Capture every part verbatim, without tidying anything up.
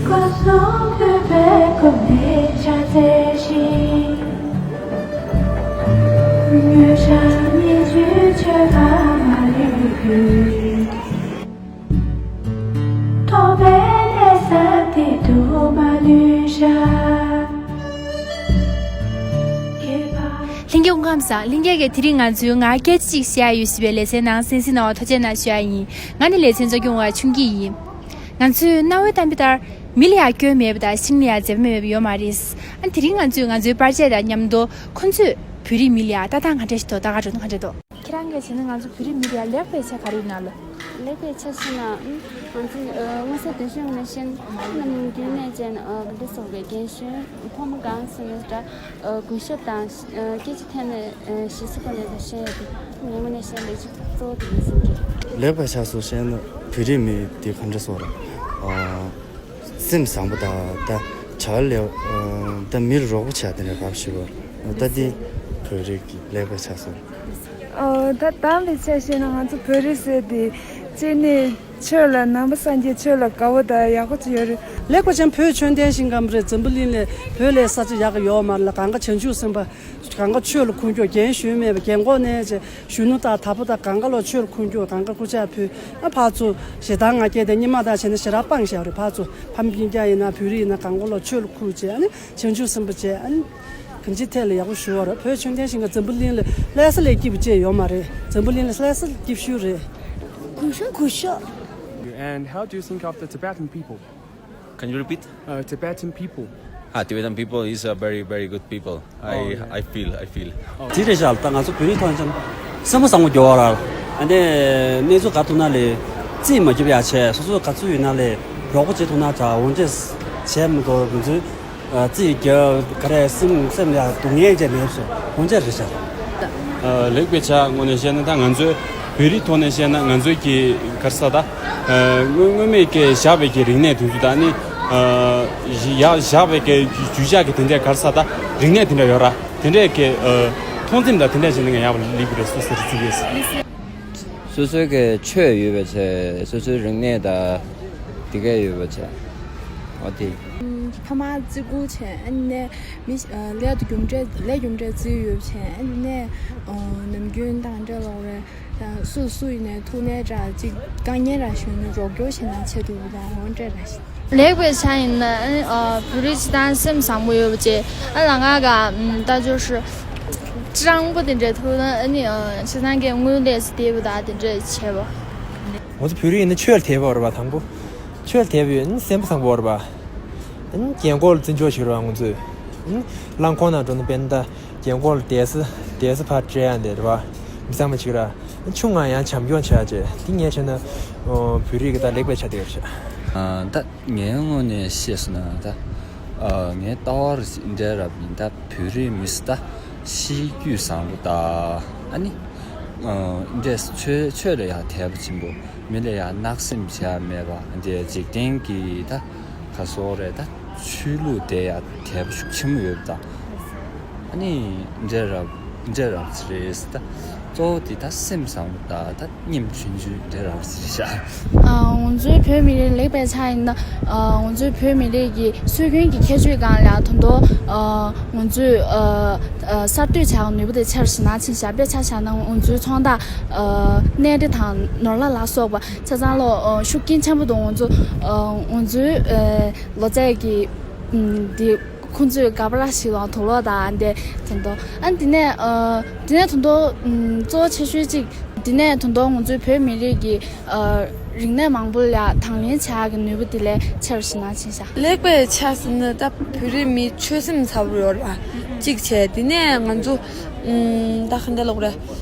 སྐུ་གསུང་ཐུགས་པའི་སྐུ་འདི་ཕྱག་འཚལ་ཞིང་། མངོན་ཤར་མི་འགྱུར་མཆོད་པ་མ་ལུས་ཀུན། ཐོབ་པའི་གནས་ས་དེ་དུ་མ་ལུས་བཞག། ལྷན་རྒྱས་སྐུ་ཁམས་བཟང་། ལྷན་རྒྱས་ཀྱིས་དེ་རིང་ང་ཚོའི་ང་སྐད་ཆ་གཅིག་བཤད་ཡ་ཡོད་ཟེར་བའི་ལེ་ཚན་ནང་གསན་གཟིགས་གནང་བར་ཐུགས་རྗེ་གནང་ཞུ་ཡ་ཡིན། ང་ནི་ལེ་ཚན་གཙོ་སྐྱོང་བ་ཆུང་སྐྱིད་ཡིན། ང་ཚོས་རྣ་བའི་གཏམ་དཔེ་ལྟར། མི་ལ་ཡང་སྐྱོན་མེད་པ་དང་ཤིང་ལ་ཡང་འཛེར་མ་མེད་པ་ཡོད་མ་རེད། ཨ་དེ་རིང་ང་ཚོས་ང་ཚོའི་པར་ཆས་དང་མཉམ་དུ་ཁོ་ཚོས་བོད་རིགས་མི་ལ་ཡང་ལྟ་སྟངས་ག་འདྲ་ཞིག་འདུག་ད་ག་འགྲོ་ན་ག་འདྲ་འདུག་ཁྱེད་རང་གིས་བྱས་ན་ང་ཚོ་བོད་རིགས་མི་ལ་ཡང་ལེགས་པའི་ཆ་ག་རེ་ཡོད་ན་ལབ། ལེགས་པའི་ཆ་ཞུ་ན། ང་ཚོ་མངོན་གསལ་དོད་ཤོས་ངོས་ནས་བཤད་ན་ནམ་རྒྱུན་ནས་བྱས་ན་ག་འདྲ་ཟེར་དགོས་རེད། རྒན་གཞོན་ཕོ་མོ་གང་ཟེར་ན་འདྲ། གུས་ཞབས་དང་སྐད་ཆ་ཐད་ནས་ཞེ་སི་ཁོ་ནས་དང་བཤད་ཡ་དེ་ངའི་ངོས་ནས་བཤད་ན་ལེགས་ཆ་གཙོ་བོ་དེ་ཡིན་བསམ་གི། ལེགས་པའི་ཆ་སུ་བཤད་ན་བོད་རིགས་མི་དེ་ག་འདྲ་ཟེར་དགོས་རེད། སེམས་བཟང་པོ་དང་ད་བྱ་བ་ལས་ད་མིར་རོགས་པ་བྱ་དེ་འདྲ་ག་ཞུ་བ་ད་དེ་བོད་རིགས་ཀྱི་ལེགས་པའི་ཆ་སུ། ཨོ་ད་དམ་པའི་ཆ་བཤད་ན་ང་ཚོ་བོད་རིགས་ཟེར་དེ་གཅིག་ནས་ཆོས་ལ་ནང་པ་སངས་རྒྱས་ཆོས་ལ་དགའ་བོ་དང་ཡག་པོ་ཅིག་ཡོད་རེད། ལེགས་པ་ཅན་བོད་ཆོས་ལྡན་ཞིང་ཁམས་རེད། འཛམ་བུ་གླིང་ལས་བོད་ལས་ས་ཆ་ཡག་གི་ཡོད་མ་རེད་ལ། གང་ག་བྱང་ཆུབ་སེམས་དཔའ་གང་ག་ཆོས་ལ་ཁུངས་སྐྱོ་རྒན་གཞོན་མེད་པ་རྒན་འཁོགས་ནས་བྱས་གཞོན་ནུ་དང་དྭགས་པོ་དང་གང་ག་ལོ་ཆོས་ལ་ཁུངས་སྐྱོ་གང་ག་སྐུ་ཕྱྭ་ཕུལ་ཨ་ཕར་ཚུར་ཞེ་སྡང་ང་རྒྱལ་དང་སྙིགས་མ་དང་བྱས་ན་ཞེ་དྲག་སྤངས་བཞག་རེད། ཕར་ཚུར་ཕ་མ་སྤུན་ཀྱག་ཡིན་ན་བོད་རིགས་ཡིན་ན་གང་ག་ལོ་ཆོས་ལ་ཁུངས་བྱས་ཨ་ནི། བྱང་ཆུབ་སེམས་དཔའ་བྱས་ཨ་ནི། གང་ཅིའི་ཐད་ལ་ཡག་པོ་ཞུ་བ་རེད། བོད་ཆོས་ལྡན་ཞིང་ཁམས་འཛམ་བུ་གླིང་ལ་ལྷ་ས་ལས་སྐྱིད་པ་ཅིག་ཡོད་མ་རེད། འཛམ་བུ་གླིང་ལ་ལྷ་ས་སྐྱིད་ཤོས་རེད། གུས་ཞབས་གུས་ཞབས། And how do you think of the Tibetan people? Can you repeat? Uh, Tibetan people. Ah, Tibetan people is a very, very good people. I, oh, yeah. I feel, I feel. དེ་རེད་ཤག་ད་ང་ཚོ་བོད་རིགས་ཐོག་ནས་བྱས་ན་སེམས་པ་བཟང་པོ་ཡོད་རེད། ཨ་ནི་གནས་ཚུལ་ག་ཐུག་ན་ལས་རྩིས་མ་རྒྱབ་ཡ་བྱས། སོ་སོ་ག་ཚོད་ཡོད་ན་ལས་རོགས་པ་བྱེད་ཐུབ་ན་ད་འོ་འདྲས་བྱས་མི་འདུག་ང་ཚོའི་རྩིས་རྒྱབ་ག་རེ་སེམས་སེམས་ལ་སྡུག་བསྔལ་ཅན་མེད་སོ་འོ་འདྲས་རེད་ཤག་ལེགས་པའི་ཆ་ངོས་ནས་བཤད་ན་ད་ང་ཚོའི་བོད་རིགས་ཐོག་ནས་བཤད་ན་ང་ཚོའི་གི་ག་རེ་ཟེར་ད། སྔོན་སྔོན་མའི་གི་བཞག་པའི་གི་རིག་གནས་དེ་ཚོ་ད་ནི་བཞག་བཞག་པའི་གི་རྒྱུ་ཆ་གི་དེ་འདྲའི་ག་རེ་ཟེར་ད་རིག་གནས་དེ་འདྲ་ཡོད་ར། དེ་འདྲའི་གི་མཐོང་ཚིམ་དང་དེ་འདྲ་བྱས་ན་ང་ཡག་པོ་ལེགས་པོ་རེད་སོ་ཟེར་རྩིས་ཡོད། སོ་སོའི་གི་ཆོས་ཡོད་པའི་ཆ་སོ་སོའི་རིག་གནས་དང་དེ་ག་ཡོད་པའི་ཆ་འོ་དེ། ཕ་མ་བརྩི་བཀུར་བྱས་ཨ་ནི་མི་ལས་དུ་རྒྱུ་འབྲས་ལས་རྒྱུ་འབྲས་བརྩི་ཡོད་བྱས་ཨ་ནི་ནམ་རྒྱུན་དང་འབྲེལ་ལོག་རེད། སུ་སུ་ཡིན་ནའི་ཐུགས་སྣང་འདྲ་ཅིག་དཀའ་ངལ་ར་བྱུང་ན་རོགས་སྐྱོར་བྱེད་ན་ཆེད་དུ་དང་འོ་འདྲ་ར། ལེགས་པའི་ཆ་ཡིན་ན་ཨ་ནི་བོད་རིགས་སྤྱི་བཏང་སེམས་བཟང་པོ་ཡོད་པ་བྱས་ཨ་ལ་ང་ག་ད་ཅོ་ཧྲི་སྤྱང་པོ་དེ་འདྲ་ཐུག་ན་ཨ་ནི་སྤྱི་བཏང་གི་དངུལ་ལས་སུ་བལྟས་པ་དང་དེ་འདྲ་བྱས་པ། ང་ཚོ་བོད་རིགས་ཡིན་ན་ཆོས་ལ་དད་པ་ཡོད་རེད་པ། དང་པོ་ཆོས་ལ་དད་པ་ཡོད་ན་སེམས་པ་བཟང་པོ་ཡོད་རེད་པ། རྒན་འཁོགས་ལ་བརྩི་འཇོག་བྱེད་རོགས་ང་ཚོས། རླངས་འཁོར་ནང་འགྲོ་ན་དཔེར་ན་ད་རྒན་འཁོགས་ལ་བསྡད་ས་བསྡད་ས་ཕར་སྤྲད་ཡ་འདི་རེད་པ། མི་ཚང་མ་གཅིག་ར། ཆུང་ང་ཡང་བྱམས་སྐྱོང་བྱ་བྱས་དེ་ངས་བྱས་ན་བོད་རིགས་ཀྱི་ད་ལེགས་པའི་ཆ་དེ་ཡོད་ཤག་ད་ངའི་ངོས་ནས་བཤད་སོང་ན་ད་ངའི་ལྟ་བ་རེད་འདྲ་རབ་ཡིན། ད་བོད་རིགས་མི་སི་ད་གཤིས་རྒྱུད་བཟང་པོ་ད་ཨ་ནི་འདྲས་ཆོས་ཆོས་ལ་ཡང་དད་པ་ཆེན་པོ། མི་ལ་ཡང་བརྣག་སེམས་བྱས་མེད་པ་འདི་འཇིག་རྟེན་གྱི་ད་ག་སོགས་རེད། ད་ཆོས་ལུགས་དེ་ཡང་དད་པ་ཤུགས་ཆེན་པོ་ཡོད་པ་དང་། ཨ་ནི་འདྲེ་རབ་འདྲེ་རབ་ཟེར་རེད། ད་གཙོ་བོ་དེ་ད་སེམས་བཟང་པོ་དང་ད་སྙེམས་ཆུང་ཆུང་འདྲེ་རབ་ཟེར་བཞག་ང་ཚོའི་བོད་མི་རིགས་ལེགས་པའི་ཆ་ཡིན་ན་ང་ཚོའི་བོད་མི་རིགས་ཀྱི་སྲོལ་རྒྱུན་གྱི་ཁྱད་ཆོས་སྒང་ལ་ད་དུང་ང་ཚོས་གསར་གཏོད་བྱ་བའི་ནུས་པ་དེ་ཆེ་རུ་ཕྱིན་ན་ཕྱིན་བཞག་དཔེ་ཆ་བཞག་ན་ང་ཚོའི་ཚོང་རྟགས་གནས་འདྲེ་དང་ནོར་ལྷ་ལ་སོགས་པ། ཆ་ཚང་ལོ་ཤུགས་རྐྱེན་ཆེན་པོ་འདུག་ང་ཚོ་ང་ཚོའི་ལོ་ཙཱ་གི་འདི་ཁོང་ཚོས་ག་པར་ཞིག་ལ་དུག་ལོག་དང་འདི་དེ་འདུག་ཨ་འདི་ནས་འདི་ནས་དོན་དུ་གཙོ་བོ་ཆེ་ཤོས་གཅིག་འདི་ནས་དོན་དུ་ང་ཚོའི་བོད་མི་རིགས་ཀྱི་རིག་གནས་མང་པོ་ལ་དང་ལེན་བྱ་ཡག་གི་ནུས་པ་འདི་ལས་ཆེ་རུ་ཕྱིན་ན་ཕྱིན་ཤག་ལེགས་པའི་ཆ་ཟེར་ན་ད་བོད་རིགས་མི་ཆོས་སེམས་ཚ་པོ་ཡོད་རེད་པ། གཅིག་བྱས་འདི་ནས་ང་ཚོ་ད་ག་འདྲ་ལབ་དགོས་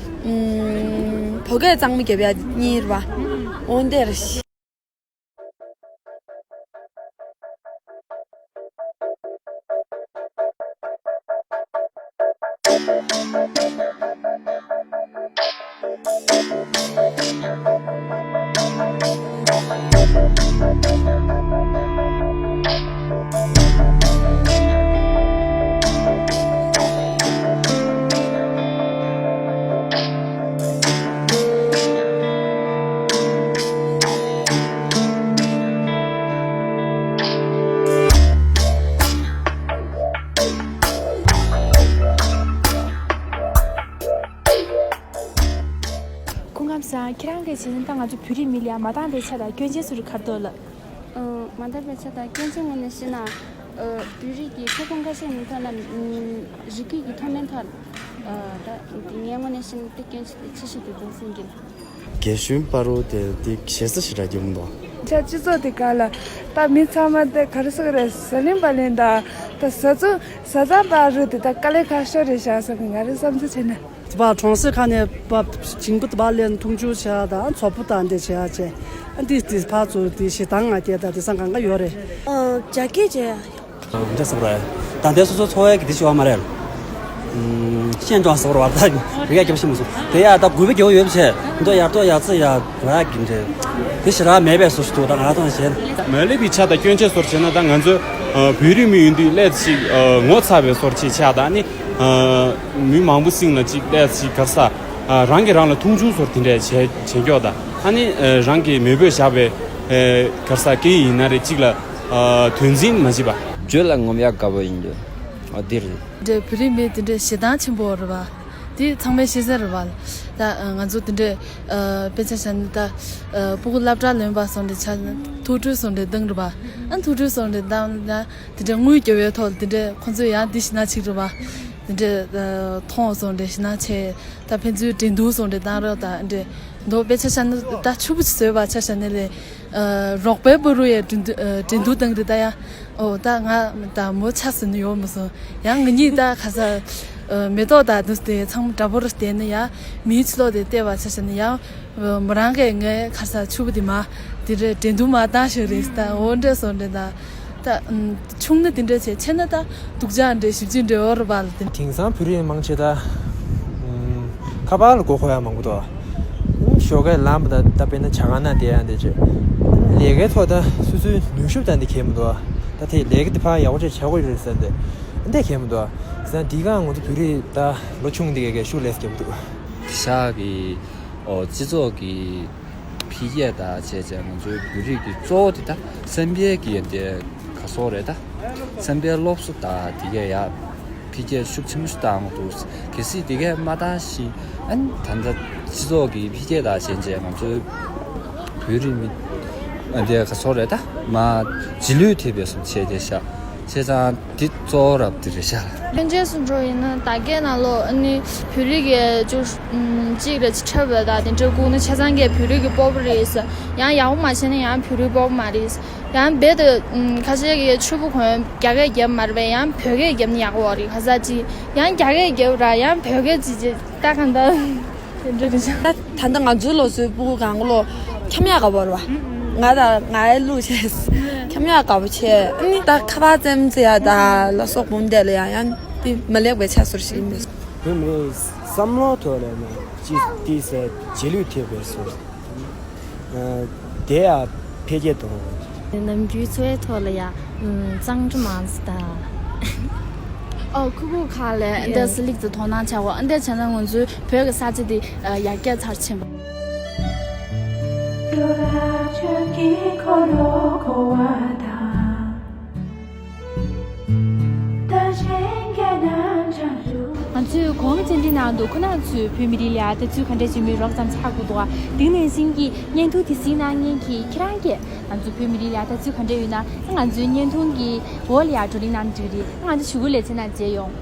རེད། བོད་སྐད་གཙང་མ་རྒྱབ་ཡ་གཉིས་རེད་པ། འོ་འདི་རེད། བྱས་ན་ད་ང་ཚོ་བོད་རིགས་མི་ལ་ཡ་མ་འདང་བའི་ཆ་དང་སྐྱོན་ཅན་སུ་རེད་ག་རེ་འདུག་ལགས། ཨ། མ་འདང་བའི་ཆ་དང་སྐྱོན་ཅན་ངོས་ནས་བཤད་ན། ཨ། བོད་རིགས་ཀྱི་ཁྱབ་ཁོངས་ཁ་ཤས་ནི་ཐོག་ན། ཨ། རིགས་རྒྱུད་ཀྱི་མཐོ་དམན་ཐོག་ཨ། ད་ངའི་ངོས་ནས་བཤད་ན་དེ་སྐྱོན་ཆེ་ཆེ་ཤོས་དེ་འདུག་བསམ་གྱི། རྒན་གཞོན་བར་དུ་དེ་དེ་ཞེ་ས་ཞེ་དྲག་རྒྱབ་མི་འདུག་ཆ་སྤྱི་ཚོགས་དེ་ག་ལ་ད་མི་ཚང་མ་དེ་ག་རེ་ཟེར་གི་རེད། ཟ་ལིང་པ་ལིང་དང་ད་ཟ་ཚུ་ཟ་ཚང་བར་དུ་ད་དཀའ་ལས་ཁག་ཤོས་རེད་ཤག་བསམ་གི། ང་རའི་བསམ་ཚུལ་བྱས་ན། དེ་བ་གྲོང་གསེབ་ཁག་ནས་བ་ཞིང་པ་དེ་བ་ལས་འཐུང་ཆུ་བྱ་དང་ཚོགས་པ་དང་འདི་བྱ་བྱས། ཨ། འདི་འདི་ཕར་ཚུར་འདི་ཞེ་སྡང་ང་རྒྱལ་དང་དེ་སང་གང་ག་ཡོད་རེད། ཨ། རྒྱ་སྐད་བྱས། འདྲ་སོགས་རེད། ད་འདས་སོ་སོ་འཚོ་བའི་གི་དེ་ཞུ་བ་མ་རེད། ཤེས་འདྲ་སོགས་རེད་བ། ད་རིག་རྒྱབ་ཤི་མ་སོང་དེ་ཡ། ད་དགོས་པའི་རྒྱལ་བོ་ཡོད་པ་བྱས་འདོ་ཡར་ཏོ་ཡར་ཚི་ཡ་ར་གི་འདྲ་དེ་ཞེ་དྲག་མེད་པའི་བཟོ་ཞིག་འདུག་ད་ང་རང་ཐོག་ནས་བྱས། མ་ལེ་བི་ཆ་དང་སྐྱོན་ཆ་སོར་བྱས་ན་ད་ང་ཚོ་བོད་རིགས་མི་ཡིན་དུས་ལས་ཅིག་ངོ་ཚ་བའི་སོར་ཅིག་ཆགས། ད་ནི་མི་མང་པོ་སིང་ལ་ཅིག་ལས་ཅིག་གར་ས་རང་གིས་རང་ལ་མཐོང་ཆུང་སོར་དེ་འདྲས་བྱས་བྱས་མགྱོགས། ད་ཨ་ནི་རང་གིས་མེས་པོས་བཞག་པའི་གར་ས་སྐད་ཡིག་ཡིན་ན་རེ་གཅིག་ལ་དོན་འཛིན་མ་བྱེད་པ། བརྗོད་ལ་ངོམ་ཡག་དགའ་བོ་ཡིན་འདུག་ཨ། འདི་རེད། འདྲ་བོད་རིགས་མི་དེ་འདྲ་ཞེ་སྡང་ཆེན་པོ་རེད་བ། དེ་ཚང་མས་ཤེས་གསལ་རེད་བ། ད་ང་ཚོ་དེ་འདྲ་དཔེ་ཆ་བཞག་ན་ད་སྤུ་གུ་སློབ་གྲྭ་ལོན་པ་སོང་འདྲ་ཆ་ཐུགས་སྤྲོ་སོང་འདྲ་བཏང་རེད་བ། ཨ། ཐུགས་སྤྲོ་སོང་འདྲ་བཏང་ན་དེ་འདྲ་དངུལ་རྒྱབ་པའི་ཐོག་དེ་འདྲ་ཁོང་ཚོས་ཡང་དེ་ཞེ་སྡང་ཆེ་རེད་བ། དེ་འདྲ་མཐོང་སོང་འདྲ་ཞེ་སྡང་ཆེ། ད་ཕན་ཚུན་འགྲན་བསྡུར་སོང་འདྲ་བཏང་རོགས་ད་འདྲ་མདོ་དཔེ་ཆ་བཞག་ན་ད་ཕྱུག་པོ་ཅིག་བཟོས་པ་ཆ་བཞག་ན་ལས། རོགས་པའི་བུ་རུ་ཡ་འགྲན་བསྡུར་འགྲན་བསྡུར་བཏང་རེད་ད་ཡ། ཨོ་ད་ང་ད་མོ་ཆ་ཟིན་ཡོད་མ་སོང་། ཡང་ང་གཉིས་ད་ག་ས་མེ་ཏོག་ད་དུས་དེ་ཚང་མ་འདྲ་པོ་རུ་བསྡད་ན་ཡ། མིའི་ཕྱི་ལོགས་དེ་བལྟས་པ་ཆ་བཞག་ན་ཡ། མོ་རང་གིས་ངའི་ག་ས་ཕྱུག་པོ་དེ་མ་དེ་རེད་འགྲན་བསྡུར་མ་བཏང་ཤོག་རེད་ད། འོ་འདྲ་སོང་འདྲ་ད། ད་ཆུང་ན་དེ་འདྲ་བྱས་ཆེ་ན་ད་སྡུག་ཅག་འདྲ་ཞིབ་ཅིག་འདྲ་འོ་རུ་བ་ལ་དེ། དེང་སང་བོད་རིགས་མང་ཆེ་ད། ཁ་པར་ལ་མགོ་འཁོར་ཡ་མང་པོ་འདུག་ཞོགས་ཀས་ལངས་པ་དང་ད་དཔེར་ན་ཇ་ཁང་ནང་བསྡད་ཡ་འདི་བྱས། ལས་ཀའི་ཐོག་ད་སོ་སོའི་ནུས་ཤུགས་དང་འདི་གལ་མི་འདུག་ད་དེ་ལས་ཀ་འདི་ཕར་ཡག་པོ་བྱས་བྱ་དགོས་རེད་ཟེར་འདི། འདི་གལ་མི་འདུག་ཟེར་ན་འདི་ག་ང་ཚོ་བོད་རིགས་ད་ལོ་ཆུང་འདི་གས་ཀྱི་ཤུགས་ལས་རྒྱབ་འདུག་ཤག་གི་ཨོ་སྤྱི་ཚོགས་ཀྱི་འཕེལ་རྒྱས་དང་བྱས་བྱས་ང་ཚོའི་བོད་རིགས་ཀྱི་གཙོ་བོ་དེ་ད་སེམས་པའི་གི་འདི་ག་སོགས་རེད་ད། སེམས་པའི་སློབ་གསོ་དང་དེ་གས་ཡ་འཕེལ་རྒྱས་ཤུགས་ཆེན་པོ་ཞིག་བཏང་འདུག་གལ་སྲིད་དེ་གས་མ་བཏང་ཞིང་ཨ་ནི་ད་ལྟ་སྤྱི་ཚོགས་ཀྱི་འཕེལ་རྒྱས་དང་བྱས་བྱས་ང་ཚོའི་བོད་རིགས་མི་ཨ་འདི་ག་སོགས་རེད་ད་མ་རྗེས་ལུས་ཐེབས་པའི་བཟོ་བྱས་བསྡད་ཤག་བྱས་ཙང་འདི་གཙོ་བོ་རབ་འདི་རེད་ཤག་སྐྱོན་ཅན་སུ་འགྲོ་ཡིན་ན་ད་གའི་ནང་ལོགས་ཨ་ནི་བོད་རིགས་ཀྱི་ཅུ་གཅིག་རེ་ཅི་འཁྲབ་པ་དང་དེ་འདྲ་བསྐུར་ན་ཆ་ཚང་གི་བོད་རིགས་ཀྱི་སྤོབས་པ་རེད། ཡང་ཡག་པོ་མ་བྱས་ན་ཡང་བོད་རིགས་སྤོབས་པ་མ་རེད། ཡང་རྦད་དེ་ཁ་ཤས་ཀྱིས་ཕྱུག་པོ་གོན་རྒྱ་སྐད་རྒྱབ་མ་རེད་པས་ཡང་བོད་སྐད་རྒྱབ་ན་ཡག་པོ་རེད། ཁ་ས་ཅིག་ཡང་རྒྱ་སྐད་རྒྱབ་ར་ཡང་བོད་སྐད་ཅིག་ཅིག་ད་གང་ལྟར་དེ་འདྲ་རེད་ཤག་ད་ད་ལྟ་ང་ཚོའི་ལོ་ཚོའི་སྤུ་གུ་གང་ག་ལོ་འཁྱམ་ཡག་དགའ་པོ་རེད་བ། ང་དང་ངའི་ལུགས་བྱས་འཁྱམ་ཡག་དགའ་པོ་བྱས་ཨ་ནི་ད་ཁ་པར་ཙེམ་ཙེ་ཡ་ད་ལ་སོགས་བུམ་བསྡད་ལ་ཡ་ཡང་དེ་མ་ལེགས་པའི་ཆ་སོར་ཞིག་ཡིན་པས། བོད་མི་རིགས་བསམ་བློ་ཐོག་ལ་ཡང་ཅི་ཏི་སེ་རྗེས་ལུས་ཐེབས་པའི་སོར། དེ་ཡང་འཕེལ་རྒྱས་གཏོང་དགོས། ནམ་རྒྱུན་འཚོ་བའི་ཐོག་ལ་ཡང་གཙང་སྦྲ་མང་ཙམ་དང་། ཨོ་ཁུ་ཁུ་ཁ་ལས་འདི་སི་ལིག་ཏུ་དོ་སྣང་བྱ་བ་འདི་བྱས་ན་ང་ཚོའི་བོད་ཀྱི་ས་ཆ་འདི་ཡར་རྒྱས་ཚར་ཕྱིན་པ། ང་ཚོས་གོང་བཅར་འདྲི་ནང་དུ་ཁོ་རང་ཚོས་བོད་མི་རིགས་ལ་ལྟ་ཚུལ་ག་འདྲ་བྱེད་མིན་རོབ་ཙམ་ཆགས་དགོས་འདུག་དེ་ནང་བཞིན་གྱི་བརྙན་ཐུང་དེ་གཟིགས་གནང་མཁན་གྱི་ཁྱེད་རང་གིས་ང་ཚོ་བོད་མི་རིགས་ལ་ལྟ་ཚུལ་ག་འདྲ་ཡོད་ན་ང་ཚོའི་བརྙན་ཐུང་གི་འོག་ལ་ཡང་བགྲོ་གླེང་གནང་འགྲིག་རེད། ང་ཚོ་གཞུག་གུ་ལེ་ཚན་ནང་མཇལ་ཡོང་།